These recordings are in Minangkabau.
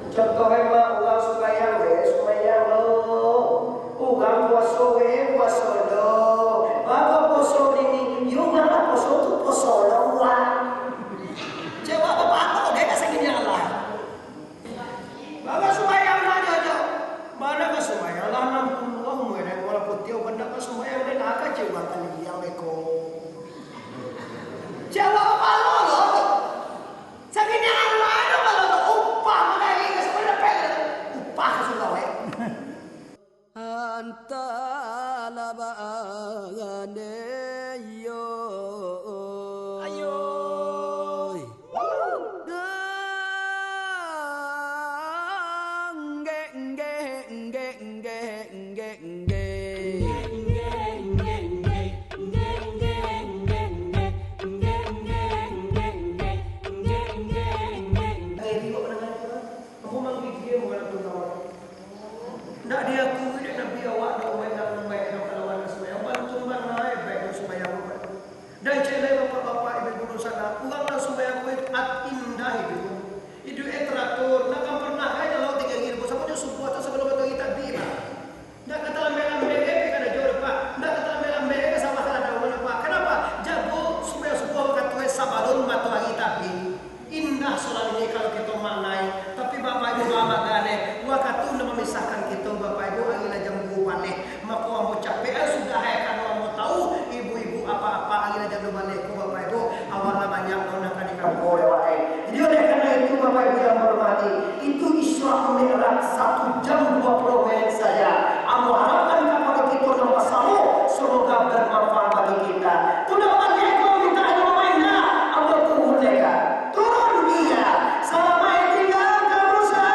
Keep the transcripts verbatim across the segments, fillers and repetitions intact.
Contoh e, Mak, urang sumbayang, weh, sumbayang lo. Urang puaso, weh, puaso lo. Mako puaso ni, yo urang lah puaso tu puaso lo, wah. Cewek bapak tu, dia kasih gini Allah. Mako sumbayang lah, dia, dia. Mana ka sumbayang lah, enam puluh lah umur dia, walaupun dia benda ka sumbayang, dia nak ka cewek tadi yang beko. Cewek bapak lo, lo. Sakini Allah ado bala tu, upah mangaji ka surau dapek tu. Upah ka surau, eh. Antala bagane yo. Ayo. Dang, gek, gek, gek, gek, gek. Ndak diakui dek Nabi awak, dek umaik nan umaik nan kalawan nan sumbayang. Bantuan bana, eh, baik nan sumbayang. Dan cek lai bapak-bapak, ibu-ibu dosa, urang nan sumbayang ko at-, indah iduik. Iduik e teratur, ndak akan pernah kai kalau tinggi ilmu, samo jo subuah tu sabalum matoari tabik lah. Ndak ka talambek-lambek e pi karajo doh, Pak. Ndak ka talambek-lambek e ka sawah ka ladang doh, Pak. Kenapa? Jago sumbayang subuah wakatu e sabalum matoari tabik. Indah solat ini kalau kito maknai. Tapi Bapak Ibu, maaf bagane, wakatu nan mamisahkan kito, Bapak Ibu, ari lah jam duo baleh. Mako ambo capek an sudah e, karano ambo tahu ibu-ibu apak-apak ari lah jam duo baleh ko, Bapak Ibu, awak lah banyak lo nan ka dikampo dek awak e. Jadi oleh karena itu, Bapak Ibu yang hormati, itu Isra Mi'raj satu jam dua puluh menit saja. Ambo harapkan kapado kito nan basamo, semoga bermanfaat bagi kita. Tu dak baliak ko minta doa indak, ambo turun deka. Turun dia, salamaik tinggal ka Musa,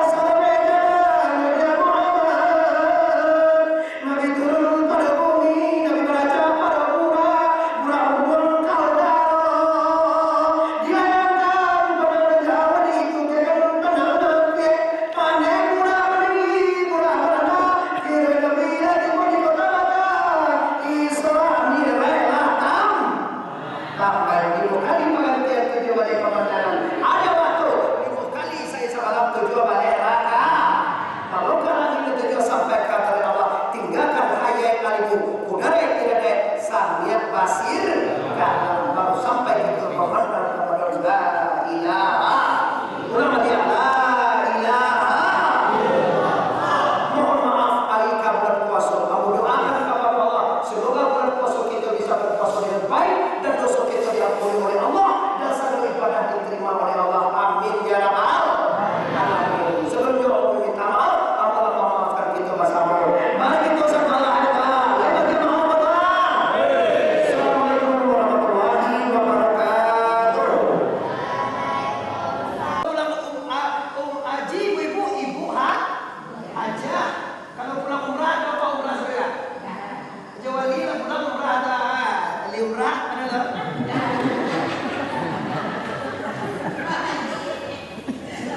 salamaik jalan ka Muhammad. Nabi turun pado bumi, Nabi baraja pado burak, burak bubuang ka udaro. Diayangkan pandang jauah, diikutikan pandang dakek. Pandai burak mandiri, burak barana, kiro Nabi lah tibo di Kota Makkah. Isra Mi'raj lah tam-, tambah limo kali pagantian tujuah baleh pamandangan. Ado wakatu limo kali sahari samalam tujuah baleh rakaat. Lalu ka langik katujuah sampai ka hadarat Allah, tinggakan hayat alimu, kudarat iradat, samiat basir, kalam baru sampai kito pamandang kapado la ilaha. Ulang baliak, la ilaha. Mohon maaf, ari ka bulan puaso, ambo doakan kapado Allah, semoga bulan puaso kito bisa berpuaso dengan baik, dan doso kito diampuni oleh Allah, dan sagalo ibadah diterima oleh Allah. Amin ya rabbal alamin. Sebelumnya, ambo minta maaf, Allah mamaafkan kito basamo. Mari kito sambah Allah Akbar. Lewat jamaah Allah. Assalamualaikum warahmatullahi wabarakatuh. Pulang um, a-, um, aji, ibu-ibu, ibu ha-, aja. Kalau pulang umrah, bapak umrah sajo. Aja wali lah pulang umrah, ada wali umrah, ada lah.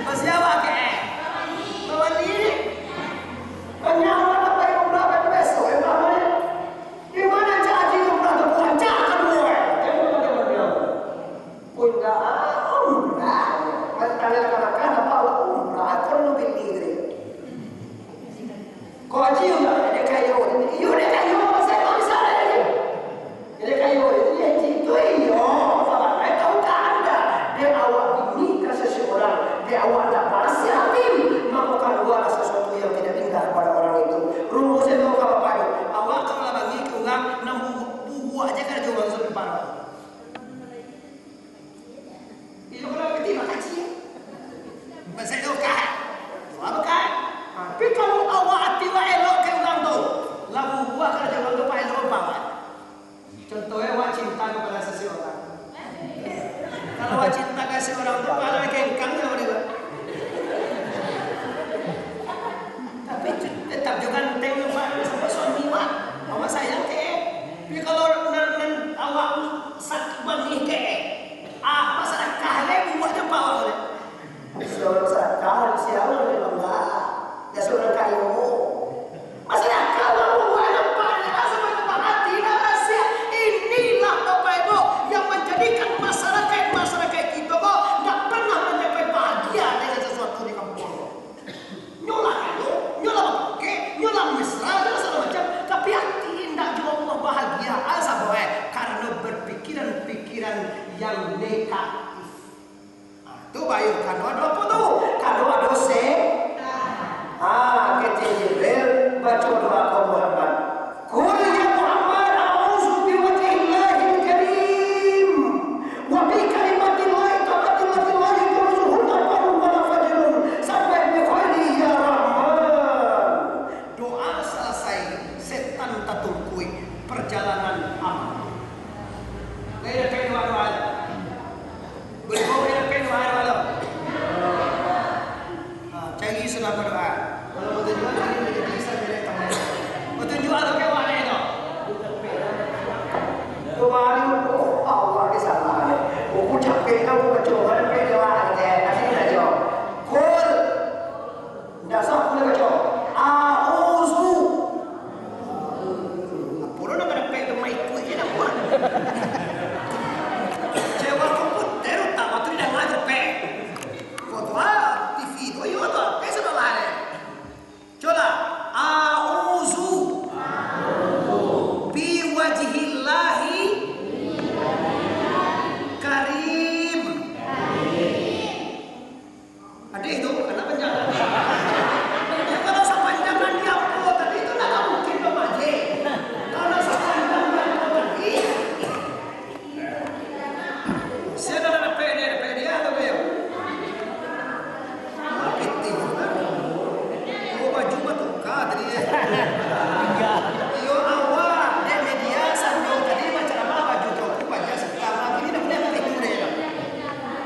Masih awak ke? Wali ni. Banyak urang nak pai umrah, pai besok, eh, Pak, eh. Di mana cak haji umrah tu, bukan cak kaduo, eh. Jangan pakai benda. Pun dah, ah, umrah. Kan tanya ka Makkah, nampak awak umrah, kon lu bini tadi. Kau haji umrah, dek kayo. Iyo, dek kayo, pasal kau bisa dek kayo. Dek kayo, iyo, haji tu iyo, salah. Eh, tahu tak anda, dek awak bini ka seseorang, dek awak nak balas hati, maka kaluarlah sesuatu yang tidak indah kepada orang itu. Rumus itu ka bapak ibu. Awak kalau lah bagi ke urang, nan bu-, bubuak aja kan ada urang sampai parah. Iyo, kalau piti makaci. Pasal itu kan? Doa bukan? Tapi kalau awak ati awak elok ke urang tu, lalu buah karajo urang tu, pahala awak. Contohnya, awak cinta kepada seseorang. Kalau awak cinta ka seseorang tu, pahala kengkang tu awak dapat. Tapi tetap juga ganteng tu, Pak. Kalau badoa, kalau batunjuak, jadi bisa jadi teman. Batunjuak tu kayak mana itu? Kemarin, oh, Allah ni salah ni. Oh, aku capek dah, aku baca, mana pede lah, gitu ya. Kasih dia aja. Kul. Ndak sah aku nak baca. A'uzu. Apo lo nak dapek tu, mai kuih je nak buat. Cewa komputer, utama tu dia ngajar pek. Kau tu ah, T V tu, iyo tu, apa yang salah ni? Coba lah. A'uzu. Bi wajhillahi karim. Adeh tu, kana panjang. Ya, kalau sapanjang nan di apo tadi tu, ndak mungkin dong, Majik. Kalau sapanjang nan di apo tadi, sia dah dapek dia, dapek dia tu, yo. Wah, pitih. Oh, baju batuka tadi, eh. Iyo, awak, dek media, sambil tadi bacaramah, baju kau tu, baju sekarang, ini dah boleh itu deh.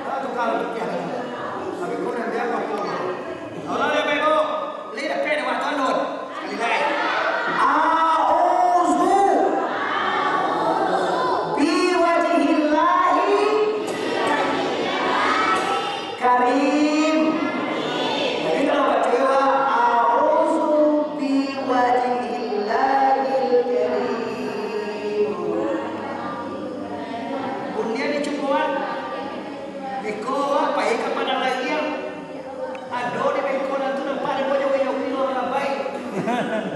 Ah, tukar, tukar. Tapi kau nanti apa kau? Kalau dia bego, lihat pen waktu andun. Sekali lagi. A'udzu bi wajhillahi karim. Jadi kalau baca, a'udzu bi wajhillahil karim. Bunyian dicukuan. Beko, pai ka padang layia. Ado di bengkonan tu nampak ado buah jawi-jawi lo labai.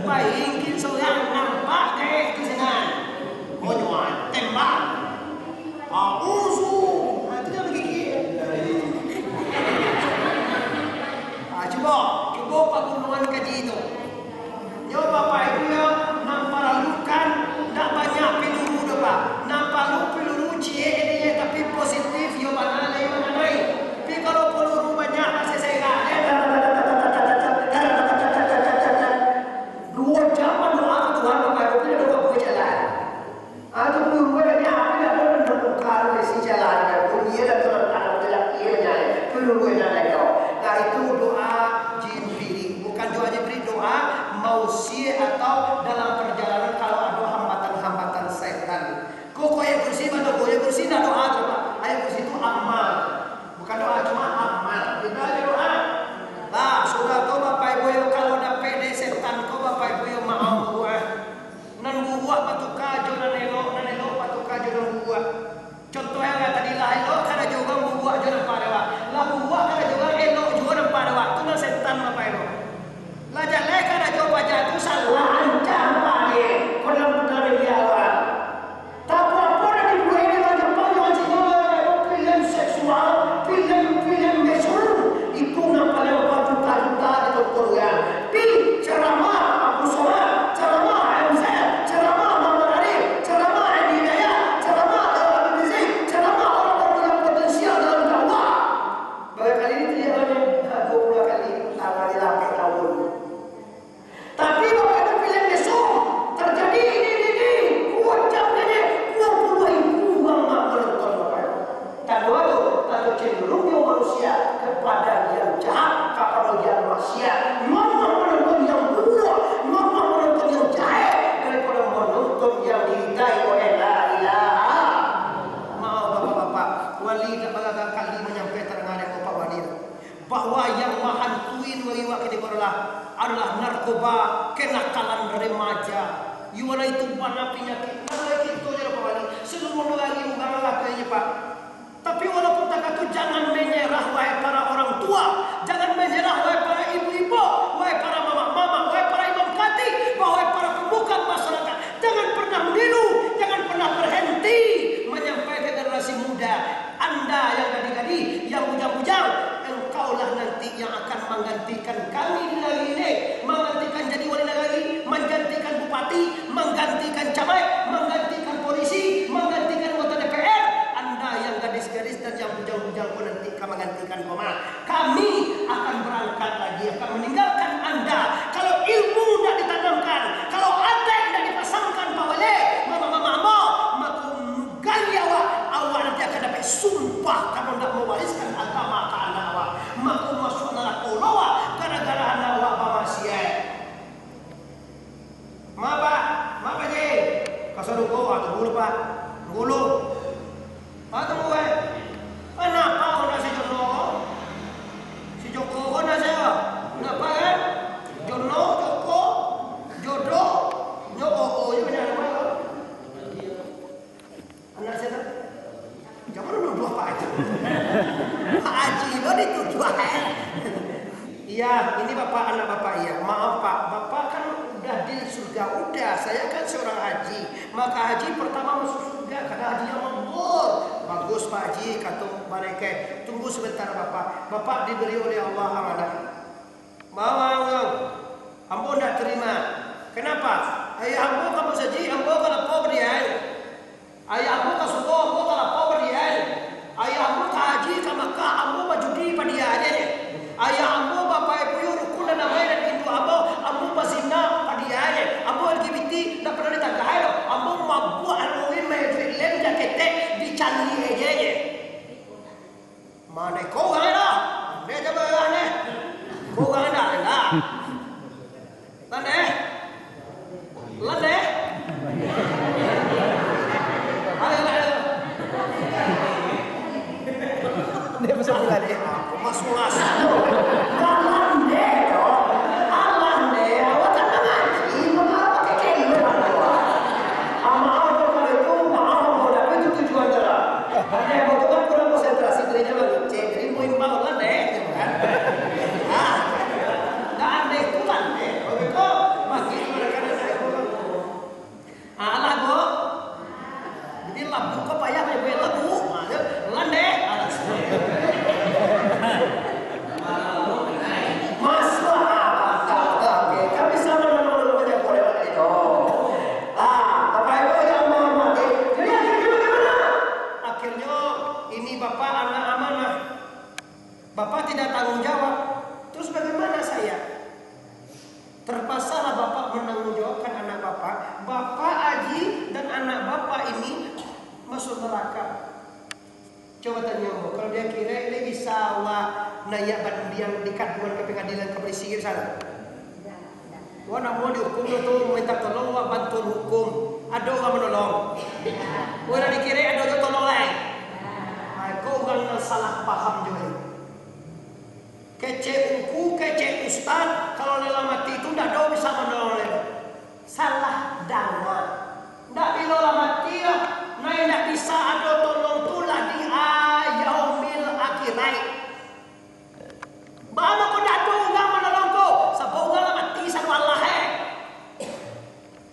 Pai ingkin surang nampak dek tu sinan. Konyoan tembak. A'uzu. Ha, tu jan bagigik. Ha, cubo, cubo pagunoan kaji tu. Yo, Bapak Ibu, yo, nan paralukan ndak banyak piluru doh, Pak. Nan paralu piluru ciek je, tapi positif, yo, bana lai manganai. Tapi kalau piluru banyak, masih serak, yo. Duo jam badoa ka Tuhan, Bapak Ibu, indak ado babuek jalan. Atau peluru nya apa dah ado nan terbuka tu isi jalan, bunyi dah tu nan tanam tu laki nya, peluru nya dah ado. Nah, itu doa Jibril, bukan doa Jibril, doa mausia atau dalam perjalanan kalau ado hambatan-hambatan setan. Kok, kok ayat kursi, baca ayat kursi, dah doa tu, Pak. Ayat kursi itu amal. Bukan doa, cuma amal. Kita aja doa. Lah, sudah tu, Bapak Ibu, yo, kalau dapek dari setan, kok, Bapak Ibu, yo, maaf, buah. Nan buruak batuka jo nan elok, nan elok batuka jo nan buruak. Contoh yang tadi lah elok karajo urang buruak jo nampak dek awak. Lah buruak karajo urang elok juo nampak dek awak. Tu nan setan bapak elok. Lah jaleh karajo paja tu salah ancam nampak dek. Kau dalam putaran dia awak. Tapi apo nan dibuek dek urang Jepang jo urang Cino, pilihan seksual, pilihan, pilihan mesum. Itu nan paling bajuta-juta ditonton urang. Pi, ceramah Abdul Somad, ceramah M Z, ceramah Muhammad Arif, ceramah Edi Hidayat, ceramah Daud Abdul Rizik, ceramah orang-orang yang potensial dalam dakwah. Barangkali ini tidak hanya dua puluh kali utama di lapan tahun. Tapi Bapak Ibu pilihan besok, terjadi ini, ini, ini, kuat jam ini, dua puluh ribu urang nak menonton Bapak Ibu. Tando tu, tando cenderungnya manusia kepada yang jahat, kepada yang maksiat. Mama menonton yang buruk, mama menonton yang jahat daripada menonton yang diridai oleh la ilaha. Maaf bapak-bapak, wali dah barangkali menyampaikan terang Bapak Wali, bahwa yang mahantuin wariwak kini ko adalah, adalah narkoba, kenakalan remaja. Yuana itu bana pinyakik, nan lai kito je lah, Pak Wali. Seluruh nagari urang lah kayaknya, Pak. Tapi walaupun takah tu, jangan menyerah, wahai para orang tua. Jangan menyerah, wahai para ibu-ibu, wahai para mamak-mamak, wahai para imam khatib, wahai para pemuka masyarakat. Jangan pernah mengilu, jangan pernah berhenti menyampaikan generasi muda. Anda yang gadih-gadih, yang bujang-bujang, engkaulah nanti yang akan menggantikan kami di nagari ini, menggantikan jadi wali nagari, menggantikan bupati, menggantikan camat, menggantikan polisi, menggantikan anggota D P R. Anda yang gadis-gadis dan yang bujang-bujang pun nanti akan menggantikan koma. Kami akan berangkat lagi, akan meninggalkan Anda. Kalau ilmu tidak ditanamkan, kalau adat tidak dipasangkan, Pak Wali, mama-mama, mako mugali awak, awak nanti akan dapat sumpah kalau tidak mewariskan agama ke anak awak. Mako masuk neraka awak, gara-gara Ya, ini bapak, anak bapak, ya. Maaf, Pak, bapak kan udah di surga, udah. Saya kan seorang haji. Maka haji pertama masuk surga, karena haji yang mabrur. Bagus, Pak Haji, kata mereka. Tunggu sebentar, Bapak. Bapak diberi oleh Allah amanah. Bawa urang. Ambo ndak terima. Kenapa? Ayah ambo ka musajik, ambo ka lapau padiai. Ayah ambo ka surau, ambo ka lapau padiai. Ayah ambo ka haji, ka Makkah, ambo bajudi padiai. Ayah ambo bapaik buyuang, rukun nan amai nan induak ambo, ambo bazina padiai. Ambo L G B T ndak pernah ditagah doh. Ambo mabuak heroin, main duit lem, jan ketek, dicari aja. Mano ko urang dah? Deh, coba urang deh. Ko urang dah, dah. Landeh? Landeh? Ayo, ayo. Dia masuk pula dia. Mas, mas. Landeh, yo. Landeh, awak tak mengaji, mengapa kekelu? Maaf, kalau itu, maaf, kalau itu tujuan jalan. Ada yang butuh kan kurang konsentrasi, jadinya mengecek. Jadi, mau imbau landeh, gitu kan. Nah, nggak andeh tuh landeh. Kalau gitu, makin mereka ada saya kurang. Alah, Bu. Jadi, labu kok payah, ya, Bu, ya, labu. Nah, ya, landeh. Alah. Masuk akal, oke. Kan bisa mana-mana banyak boleh itu. Ah, Bapak Ibu yang menghormati. Jadi, akhirnya bagaimana? Akhirnya, ini Bapak anak amanah. Bapak tidak tanggung jawab. Terus bagaimana saya? Terpaksalah Bapak menanggung jawabkan anak Bapak. Bapak Aji dan anak Bapak ini masuk neraka. Coba tanyo, kalau di akhirat, bisa awak naiak bandiang di kaduan ka pangadilan ka polisi, bisa? Wah, namo dihukum tu, minta tolong, wah, bantuan hukum. Ado urang manolong. Wah, nak dikirek, ado jo tolong lai. Nah, ko urang nan salah paham jo lai. Kecek ungku, kecek ustaz, kalau lah mati tu ndak ado bisa manolong lai. Salah danga. Ndak bilo lah mati lah, nan indak bisa ado tolong tu lah di yaumil akhirat. Baa mangko ndak ado urang manolong ko? Sabab urang lah mati sado Allah, eh.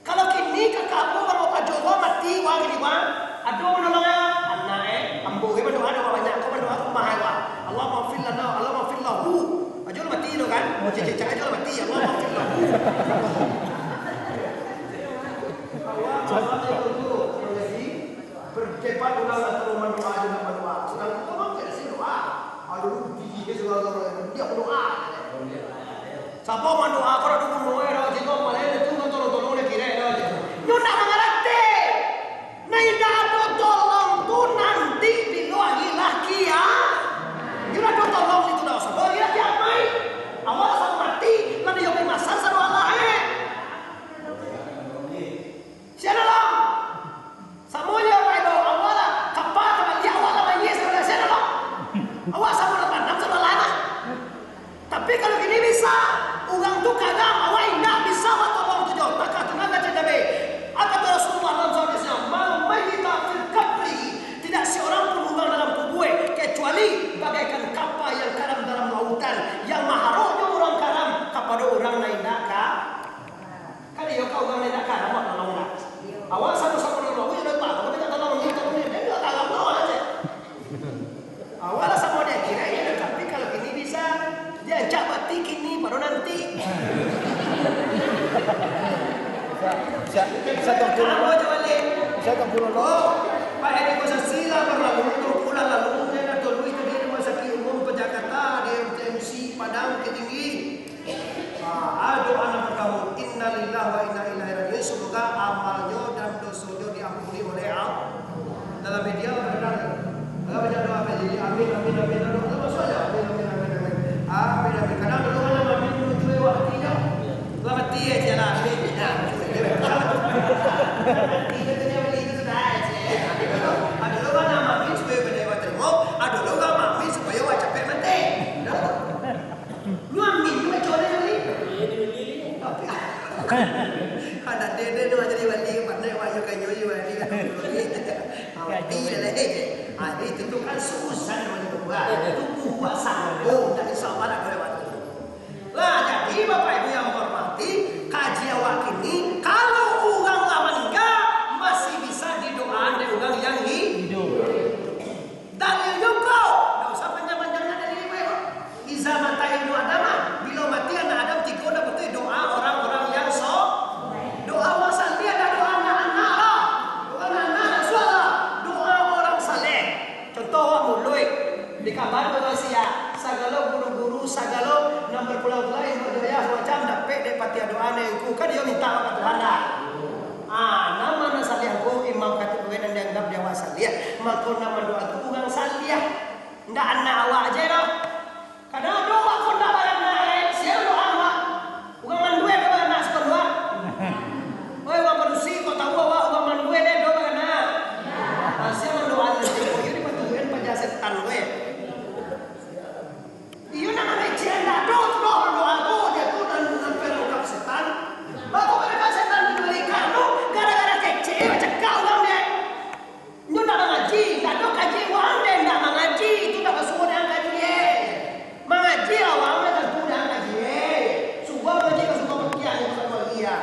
Kalau kini kaka ambo urang bapajo ko mati, wah, kini, wah, ado manolong, eh? Anak, eh? Ambo, eh, badoa, doa banyak, ko badoa ko mahal, wah. Allahumma fir lana, Allahumma fir lahu. Ajo lah mati tu kan? Cecak-cecak ajo lah mati, Allahumma fir lahu. Awak, awak itu tu, jadi, berdebat urang antara mandoa jo ndak mandoa. Sadangkan urang tu dak doa. Aduh, gigi ke segala-galanya, dia berdoa. Sapa mandoa, kalau ado bunuh, eh, rawat jino, malai tu, kan tolong-tolong, dia kira, rawat jino. Nyo ndak mangarati. Nah, indak ado tolong tu nanti bilo hari lah kia. Nyo ndak ado tolong itu dah, sapa hari lah kiamat. Awak lah sado mati, lah di yaumil mahsyar sado Allah, eh. Sian Allah. Samonyo, Bapak Ibu, awak lah kapa tabaliak, awak lah mayie sabalah sian Allah. Awak samo lah pandam sabalah lah. Tapi kalau kini bisa, urang tu karam, awak indak bisa awak tolong tu jo. Takah tu nan kacau cabe. Apa kata Rasulullah dalam sebuah hadisnya, "Mal mayyita fil qabri." Tidak seorang pun urang dalam kubua, kecuali bagaikan kapa yang karam dalam lautan. Yang maharoknyo urang karam kapado urang nan indak ka Kan iyo ka urang nan indak karam awak tolong lah. Awak samo-samo dulu, awak indak tahu, awak minta tolong, minta tolong, dia indak karam awak aja. Awak lah samo dia kira, ya, tapi kalau kini bisa, dia ajak mati kini, baru nanti. Bisa, bisa, bisa tempur. Kamu aja balik. Bisa tempur dulu. Oh, Pak Edi Kosasila berlalu, untuk pulang lalu, dia nak tolong itu di Rumah Sakit Umum Jakarta, di M T M C Padang Bukittinggi. Ah, doa nan partamo, innalillahi wa inna ilaihi raji'un. Semoga amalnyo dan dosonyo diampuni oleh Allah. Dalam media beredar, agak banyak doa, jadi amin, amin, amin, amin. Amin, amin, amin, amin. Amin, amin. Kadang dulu kan amin, dulu juga waktu dia. Lah mati ya, dia lah amin. Ya, mati itu dia beli itu sudah ya. Ada dulu kan amin, supaya banyak yang terima. Ada dulu kan amin, supaya awak capek mati. Dah. Lu amin, lu baca orang ni. Tapi, anak dia, dia, dia jadi wali, pandai wali, kan, jadi wali, kan, wali. Ah, wali lah, eh. Ah, itu tu kan susah namanya berbuat. Itu buat sanggup, tak insya Allah nak boleh waktu tu. Berpulau-pulau, Indo Jaya, semacam dapek dek Patih doa dek Ngku, kan iyo mintak ka Tuhan dah. Ah, nan ma nan saliah ko, imam khatib ko nan dianggap dek awak saliah, mako nan mandoa tu urang saliah. Ndak anak awak je doh. Kadang ado awak ko ndak baranak, eh, sia doa awak. Urang mandua ado baranak siko doa. Oi, urang padusi, kok tahu awak urang mandua ado baranak? Ah, sia mandoa nanti ko, iyo dipaturuikan paja setan ko, eh. Iyo nak mangecek ndak ado tu doh, doa tu, dia tu nan, nan perangkap setan. Bako perangkap setan tu balikan tu, gara-gara kecek, eh, bacakak urang dek. Nyo ndak mangaji, ndak ado kaji urang dek, ndak mangaji, itu ndak basuo dek kaji, eh. Mangaji awak mah tantu dek kaji, eh. Suruah mangaji ka suruah pakiah, eh, bukan mangaji, ah.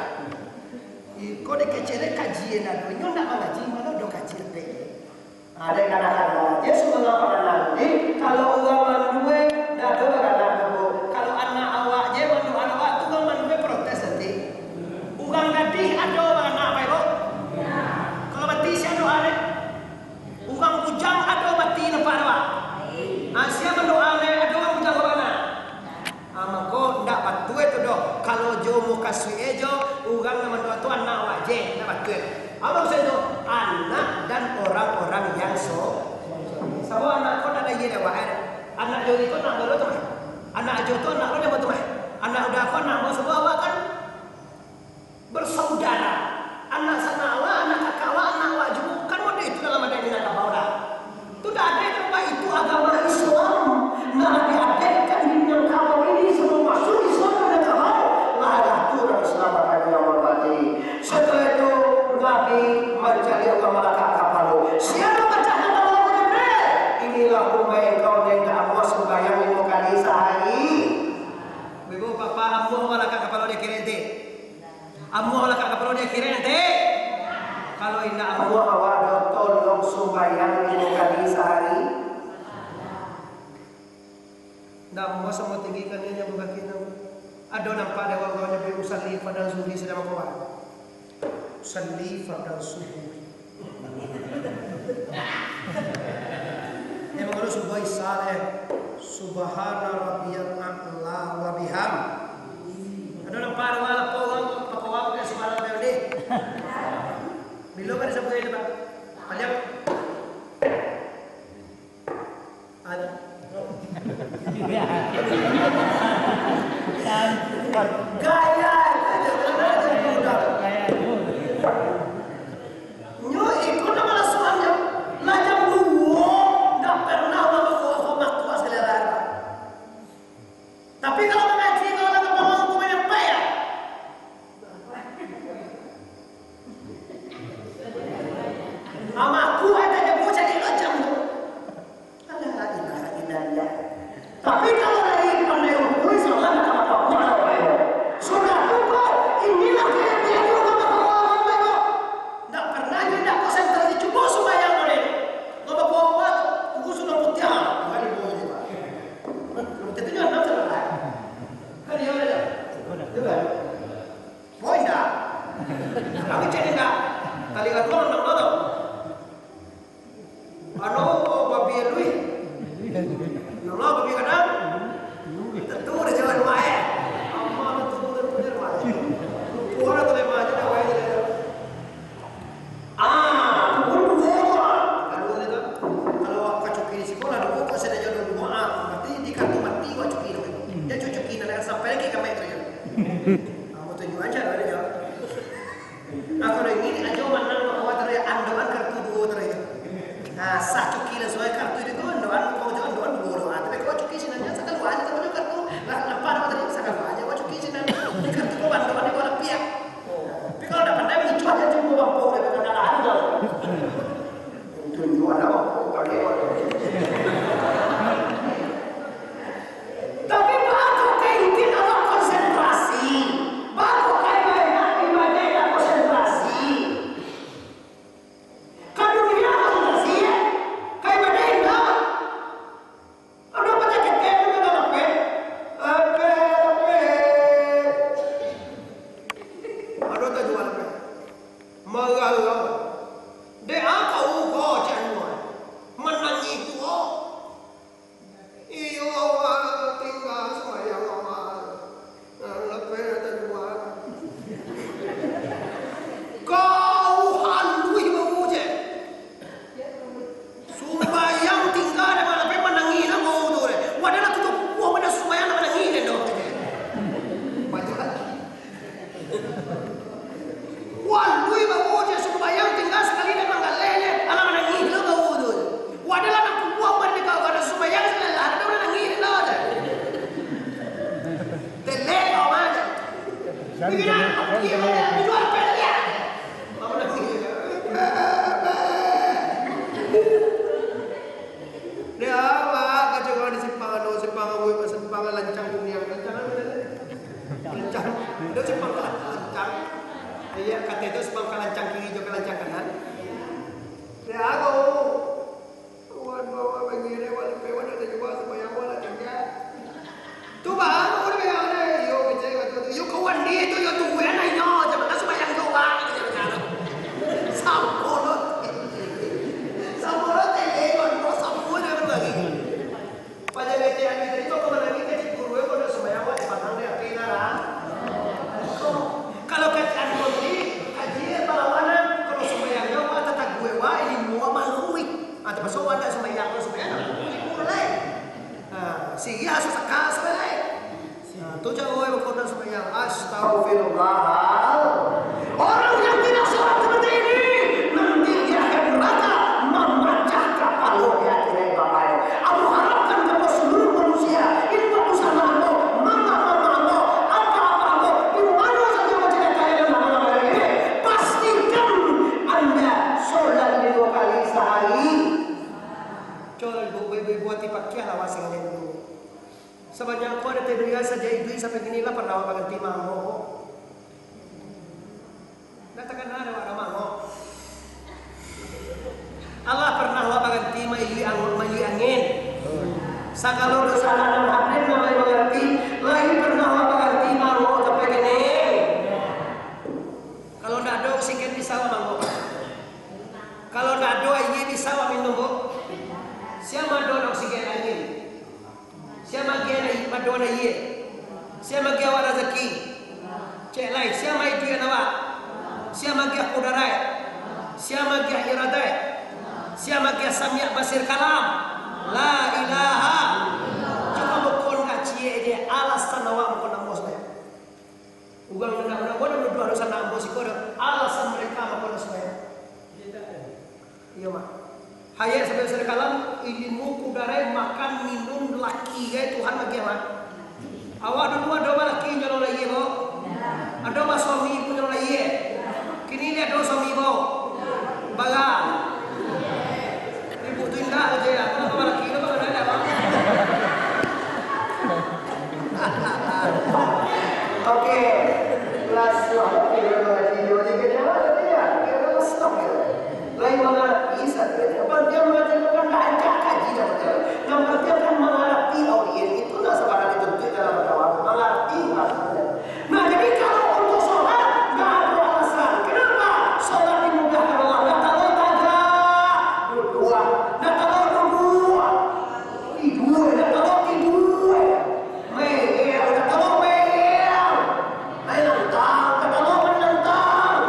Iko dikecek dek kaji, eh, ndak ado. Nyo ndak mangaji, mano ado kaji dapek. Ado nan kanakan, Yesus mangapalakan diri, kalau urang mandua, ndak ado baranak doh. Kalau anak awak je, mandoa awak tu, urang mandua protes nanti. Urang gadih ado baranak, Bapak Ibu? Kalau mati, sia doa dek? Urang bujang ado mati, nampak dek? Ah, sia mandoa dek, ado urang bujang baranak? Ah, mako, ndak batua tu doh. Kalau jo mukasuik e jo, urang nan mandoa tu anak awak je, ndak batua. Apo maksud tu? Anak dan orang-orang yang so-, sabab anak ko ndak ado iye dek awak, eh. Anak jo ko anak baru tu mah. Anak jo tu anak ko ndak baru tu mah. Anak uda ko anak baru, sabab awak kan bersaudara. Anak sanak awak, anak kakak awak, anak awak juo. Kan model itu dalam adat Minangkabau dah. Tu dah ada yang nampak itu agama Islam. Nah, diadakan di Minangkabau ini sebelum masuk Islam Minangkabau. Lah, lah, tu urang Islam akan yang hormati. Setelah itu, Nabi mancaliak ka Malakak Kapalo. Sia nan mancaliak ka Malakak Jibril? Inilah umaik engkau nan indak amuah sumbayang limo kali sahari. Ibu, bapak amuah Malakak Kapalo di akhirat nanti. Amuah Malakak Kapalo di akhirat nanti. Kalau indak amuah awak doh, tolong sumbayang limo kali sahari. Ndak amuah samo tinggi kan inyo bakaki tu. Ado nampak dek awak nyo bi usalli fardal zuhri sadang mangko. Usalli fardal zuhri. Yang baru subuh Isya, eh. Subhana rabbiyal a'la wa biham. Ado nampak dek awak lapau urang, pakai awak pakai subhana rabbiyal a'la. Bilo kan disebut itu, Pak? Panjang. Ada. Gaya sajo, gaya sajo. Nyo iko nama lasuannyo, lah jam duo, ndak pernah urang bakuak-kuak sakali lah. Tapi kalau mangaji, kalau lah kapalo ko banyak payah. Amaku ata jago cari macam tu. Alah, la ilaha illallah. Tapi kalau lagi pandai hukui, salah nak apa-apa. Sudah tu kau, inilah kelebihan ulama ulama itu. Ndak pernah dia ndak konsentrasi, cubo sumbayang model. Ngapa kau buat? Tunggu sudah putiah. Kembali bawa je, Pak. Kita tu jangan nak salah. Kan dia ada. Itu kan? Oh, indak. Kami cek indak. Tali katuang indak tahu. Anu, oh, babi luih. Ya Allah, babi kadang. Tentu dah jalan rumah, eh. Amal tentu, tentu dia rumah. Lupa orang tu lima aja dah, wahai dia. Ah, pukul dua, Pak. Kalau dia tu, kalau awak ka cuki di sikolah, dua, kok saya dah jauh dua, ah, berarti di kartu mati awak cuki tu. Dia cuki nak sampai lagi ka mic tu. Ah, mau tunjuk aja lah dia. Ah, kalau ingin aja manang mah, awak taruh andoan kartu dua taruh. Ah, sah cuki lah, soalnya kartu itu kan andoan, kau jangan andoan dua doa. Tapi kalau cuki sinan, sakaluan aja, kalau kartu lah, lepas dapat tadi, sakaluan aja, awak cuki sinan. Di kartu kau andoan ni, kau lapih, ya. Tapi kalau dah pandai, mengicuah aja, cuma mampu, dah kena lah, anu dah. Tunjuk anak mampu, pandai. Tapi baru kayak itu awak konsentrasi. Dari jam, dari jam. Dia awak kacau di simpang anu, simpang awik, simpang lancang dunia, lancang anu, lancang. Ada simpang lancang. Iya, kata itu simpang ka lancang kiri, jo ka lancang kanan. Dia awak. Kawan bawa bangih dek, wali pewan nak tajua, sumbayang wala tingga. Tu baru dek, yo, kecek kata tu. Yo, kawan dia tu, yo, tu, yo, nah, yo, jangan sumbayang doang, gitu, jangan. Sampo lo. Sampo lo, tele, kawan, sampo, jangan lagi. Paja kecek anu tadi, kau kemana lagi, kecek guru, yo, kau nak sumbayang, wala dipandang dek api, nara. Kalau kecek anu tadi, kaji, perlawanan, kalau sumbayang, yo, wala tatagua, wala ilmu, wala malu, wih. Ah, tapi so, wala sumbayang, wala sumbayang, wala ilmu, wala. Ah, sigi asuh saka, wala. Ah, tu jauh, wala, kau nak sumbayang, astagfirullah. Orang yang tidak sholat seperti ini, nanti di akhirat neraka memecah kapalo di akhirat, Bapak. Ambo harapkan kepada seluruh manusia, ini waktu sama ambo, mama-mama ambo, apa-apa ambo, di mana saja mancari kaya dan amal-amal ini, pastikan anda sholat lima kali sehari. Coba ibu-ibu hati pakiah lah wasang dulu. Sabanyak ko ada tidur ya saja iduik sampai kini lah pernah awak baganti mangok. Dah takana ada wak ramah, Allah pernah wak baganti maili ang-, maili angin. Sagalo dosa nan hadir namai mangarati, lai pernah wak baganti mangok sampai kini. Kalau ndak ado oksigen bisa wak mangok. Kalau ndak ado aia bisa wak minum, Bu. Sia mado oksigen angin. Sia magiah na-, mado na aia? Sia magiah awak razaki? Cek lai, sia maiduikan awak? Sia magiah kudaraik? Sia magiah iradaik? Sia magiah samiak basir kalam? La ilaha. Cubo bukun ka ciek je alasan awak mukon ambo sumbayang. Urang nan, urang nan nuduah dosa nan ambo siko do, alasan mereka mukon sumbayang. Iyo, Mak. Hayat sampai sadakalam, ilmu kudarai, makan, minum, laki gai Tuhan magiah, Mak. Awak dulu ado balaki nyolong lai, Mak? Ado basuami pun nyolong lai, eh? Kini ni ado suami, Mak? Bara? Ibu tu indak aja, aku nak balaki tu, Mak, ado, Mak? Oke. Last one. Oke, lagi dua, tiga, dua, tiga. Oke, last one. Lain mangarati sajo. Yang penting mangarati bukan dak ajak kaji dah betul. Yang penting kan mangarati audiens itu dah sabananyo dituntut dalam agama. Mangarati maksudnya. Nah, jadi kalau untuk sholat, nggak ada alasan. Kenapa? Sholat dimudahkan Allah. Nggak tahu tagak. Duduk. Nggak tahu duduk. Tidur. Nggak tahu tidur. Mengel, dak talok mengel. Ai lantang, dak talok mantang.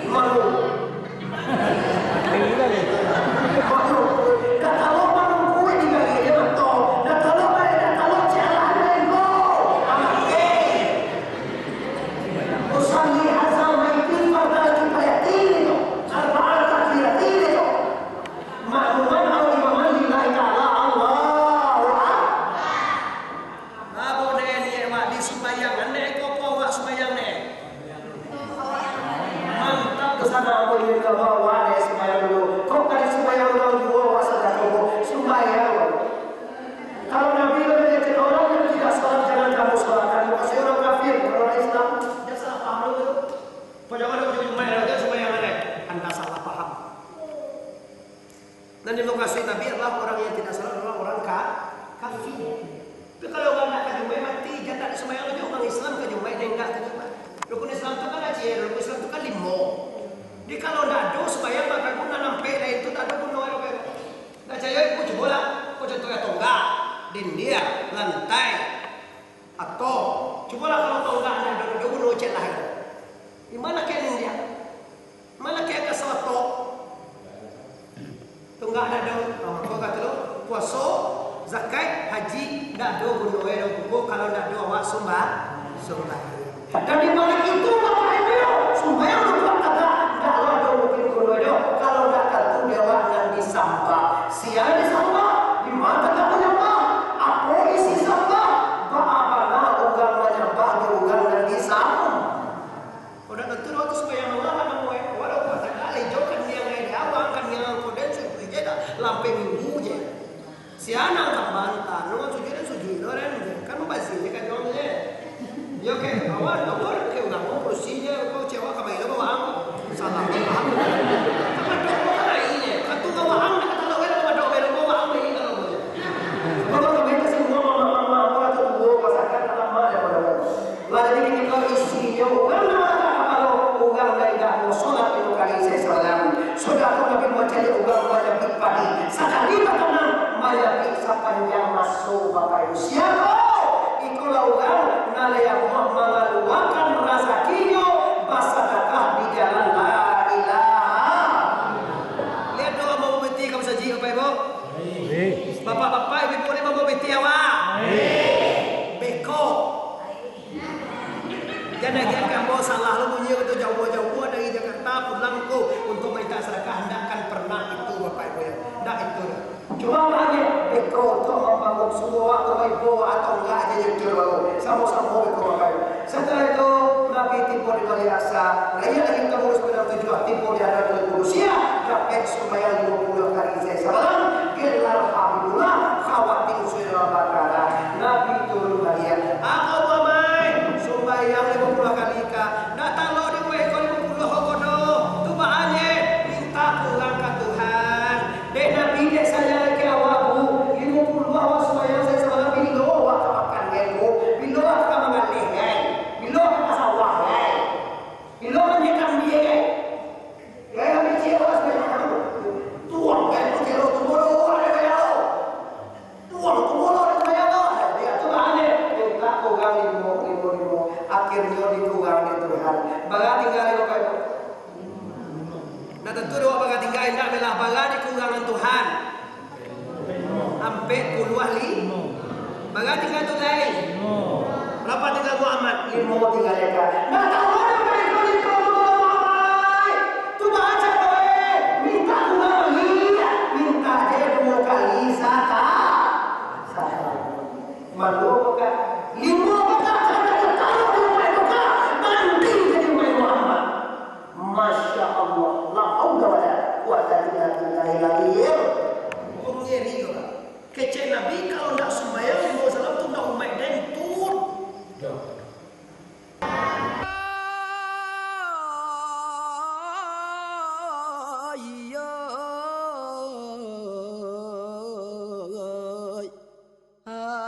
Malu. Malu. Dak talok malu kuih di gari dia mato. Dak talok ai, dak talok cialah dia ko. Amake. Usalli haza maiti fardal kifayati tu. Arba'al takbirati tu. Makmuman au imaman lillahi ta'ala, Allahu Akbar. Babo ne niek wak di sumbayang, andai ko ko wak sumbayang ne. Mantap tu sana, ambo ni ka bawa ne sumbayang dulu. Kok ka di sumbayang urang juo wak sadakah ko sumbayang. Kalau Nabi mengatakan orang yang tidak salat jangan kamu salatkan, mukasuik urang kafir, bukan urang Islam. Jan salah paham dulu tu. Kok jangan ujung-ujung main aja sumbayang ne. Anda salah paham. Nan dimukasuik Nabi adalah orang yang tidak salat adalah orang ka-, kafir. Tapi kalau urang ndak ka Jumaik mati, jan ndak sumbayang juo, urang Islam ka Jumaik, indak ka Jumaik. Rukun Islam tu kan aciah, rukun Islam tu kan limo. Jadi kalau ndak ado sumbayang, maka guna nampek lain tu ndak ado guno, ndak ado guno. Ndak picayo, ibu cubolah, ko contoh ya tonggak, dindiang, lantai, atau cubolah kalau tonggak ndak ado guno, cek lah. Di mana kek dindiang? Malakeh ka salatok. Tunggak dado, ah, mako kato lo, puaso, zakat, haji, ndak ado guno e doh, kalau ndak ado awak sumba-, sumbayang. Dan di balik itu, Bapak Ibu, sumbayang lupa kata, ndak ado mungkin guno e doh, kalau ndak tantu di awak nan disambah. Sia disambah, di ma tantu manyambah, apo isi sambah, baa bana urang manyambah di urang nan disam-, Bapak Ibu, siapo? Ikolah urang nan lai amuah mangaluakan razakinyo basadakah di jalan la ilaha. Liek doh, ambo babiti ka masajik, Bapak Ibu. Bapak-bapak, ibu-ibu, ni ambo babiti awak. Beko. Jan agiah ka ambo salah lo bunyi tu, jauah-jauah dari Jakarta pulang ko untuak minta sadakah, ndak akan pernah itu, Bapak Ibu, ya. Ndak itu. Cuma hanya beko untuak mambangun sumua, atau maibo, atau ndak aja nyucur baru. Samo-samo beko, Bapak Ibu. Setelah itu, Nabi tibo di Baliak Asa, raya lagi ka mangurus Padang Tujuah, tibo di hadapan Kudusia, dapek sumbayang limo puluah kali sasalam, gelar Habibullah, khawatim Suratul Baqarah. Nabi turun baliak, "Ako Muhammad, sumbayang limo puluah kali ka, ndak talok di uweh ko limo puluah ko doh, tu baa nyo, minta kurang ka Tuhan." Dek Nabi, dek sayang ka awak, Bu, limo puluah awak sumbayang sasalam, bilo awak ka makan gai ko, bilo awak ka mangaleh gai, bilo awak ka sawah gai, bilo awak ka kambiang gai. Gai ambiak ciek awak sumbayang tu. Tuang gai tu, kiro tu bodoh, awak ado bayar tu. Tuang tu bodoh, ado bayar tu. Dia tu baa nyo, minta kurang limo, limo, limo. Akhirnyo dikurang dek Tuhan. Bara tingga limo kali? Nah, tantu dek awak bara tingga, indak bela bara dikurangan Tuhan. Ampek puluah limo. Bara tingga tu, Zai? Limo. Bara tingga Muhammad? Limo tingga deka. Ndak tahu ado mereka limo tu, Muhammad. Tu baca doa, minta kurang lagi. Minta je duo kali saka-, saka. Malu bukan? Limo bukan? Kada tahu limo bukan? Banting jadi Muhammad. Masya Allah, la haula wala quwwata illa billahil aliyil. Wong ngeri ko, Pak. Kecek Nabi, kalau ndak sumbayang limo salam tu ndak umaik den tu.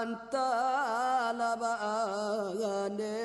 Antala bagane.